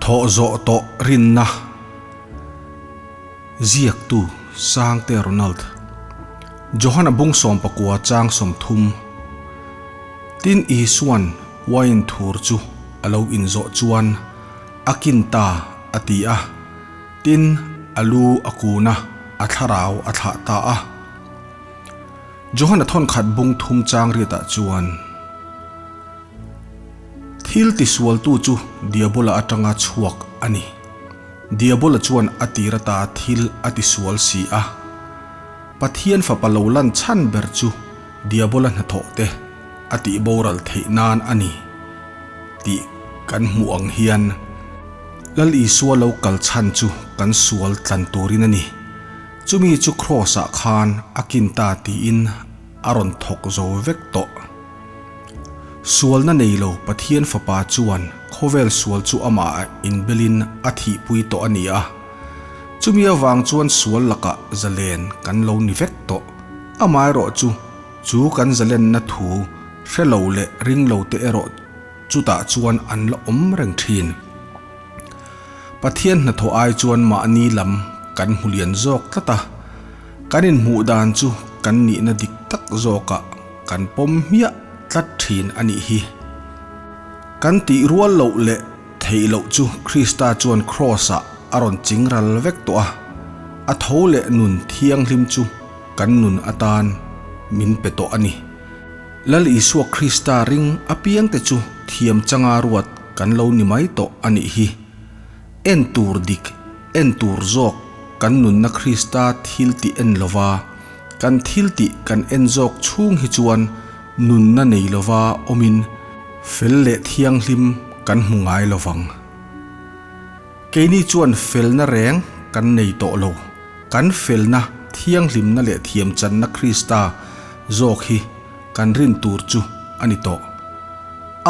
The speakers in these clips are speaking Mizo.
Thawh zawh tawh rinna Ziaktu Sangte Ronald Johana bung 19 chang 30 Tin Isuan wine thur chu a lo inzawh chuan a kin ta a ti a, tin a lu a kun a, a thlarau a thlah ta a. Johana thawnkhat bung thum chang riatah chuan. Thil tisualtu chu Diabola atanga chhuak a ni. Diabola chuan a tir ata thil a tisual si a. Pathian Fapa lo lan chhan ber chu Diabola hnathawh te a tih boral theih nan a ni tih kan hmuh ang hian Lal Isua lo kal chhan chu kan sual tlan turin a ni. Chumi chu Kraws-ah khan a kin ta tiin a rawn thawk zo vek tawh. Sualna nei lo Pathian Fapa chuan khawvel sual chu amah inbelin a thihpui tawh a ni a. Chumi avang chuan sual lakah zalen kan lo ni vek tawh. Amaherawh chu, chu kan zalenna thu hre lo leh ring lo te erawh chutah chuan an la awm reng thin. Pathian hnathawh ai chuan mahni lam kan hmu lian zawk tlat a, kan inhmuh dan chu kan nihna dik tak zawkah kan pawm hmiah tlat thin a nih hi. Kan tih rual loh leh theih loh chu Krista chuan Kraws-ah a rawn ching ral vek tawh a, a tho leh nun thianghlim chu kan nun atan min pe tawh a ni. Lal Isua Krista ring apiangte chu thiam changa ruat kan lo ni mai tawh a nih hi. En tur dik, en tur zawk kan nunna Krista thil tih en lova, kan thil tih kan en zawk chhung hi chuan nunna nei lova awmin fel leh thianghlim kan hmu ngai lovang. Keini chuan felna reng kan nei tawh lo. Kan felna, thianghlimna leh thiamchanna Krista zawk hi kan rin tur chu a ni tawh.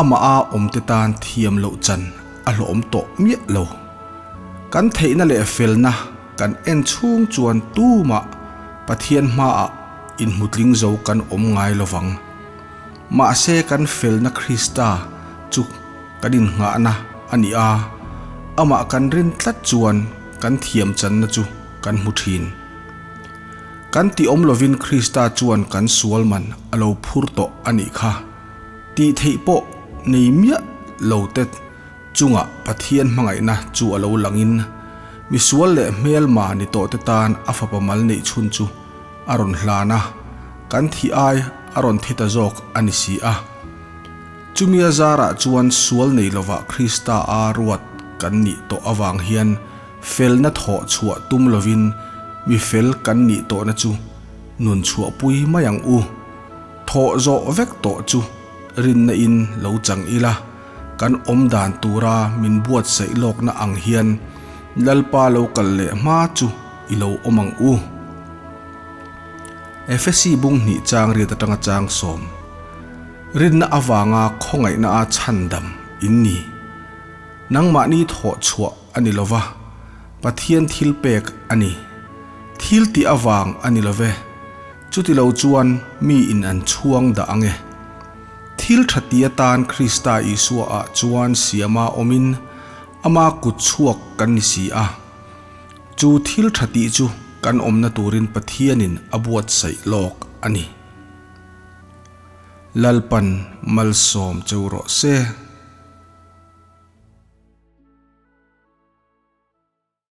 Amah a awmte tan thiam loh chan a hlawhawm tawh miah lo. Kan theihna leh felna kan en chhung chuan tumah Pathian hmaah inhmutling zo kan awm ngai lovang. Mahse kan felna Krista chu kan innghahna a ni a, amah kan rin tlat chuan kan thiam channa chu kan hmu thin. Kan tih awm lovin Krista chuan kan sual man a lo phur tawh a nih kha. Tih theih pawh nei miah lo te chungah Pathian hmangaihna chu a lo langin, misual leh hmelma ni tawh te tan a fapa mal neih chhun chu a rawn hlan a, kan thih ai a rawn thi ta zawk a ni si a. Chumi a zarah chuan sual nei lovah Krista a ruat kan nih tawh avang hian felna thawh chhuah tum lovin mi fel kan nih tawhna chu nun chhuahpui mai ang u. Thawh zawh vek tawh chu rinna in lo chang ila, kan awm dan tura min buatsaih lawkna ang hian Lalpa lo kal leh hma chu i lo awm ang u. Efesi bung hnih chang riat atanga chang sawm. Rinna avanga khawngaihna a chhandam in ni. Nangmahni thawh chhuah a ni lova, Pathian thil pek a ni. Thil tih avang a ni love, chuti lo chuan mi in an chhuang dah ang e. Thil tha ti atan Krista Isua ah chuan siama awmin ama kut chhuak kan ni si a. Chu thil tha tih chu kan awmna turin Pathianin a buatsaih lawk a ni. Lalpan malsawm cheu rawh se.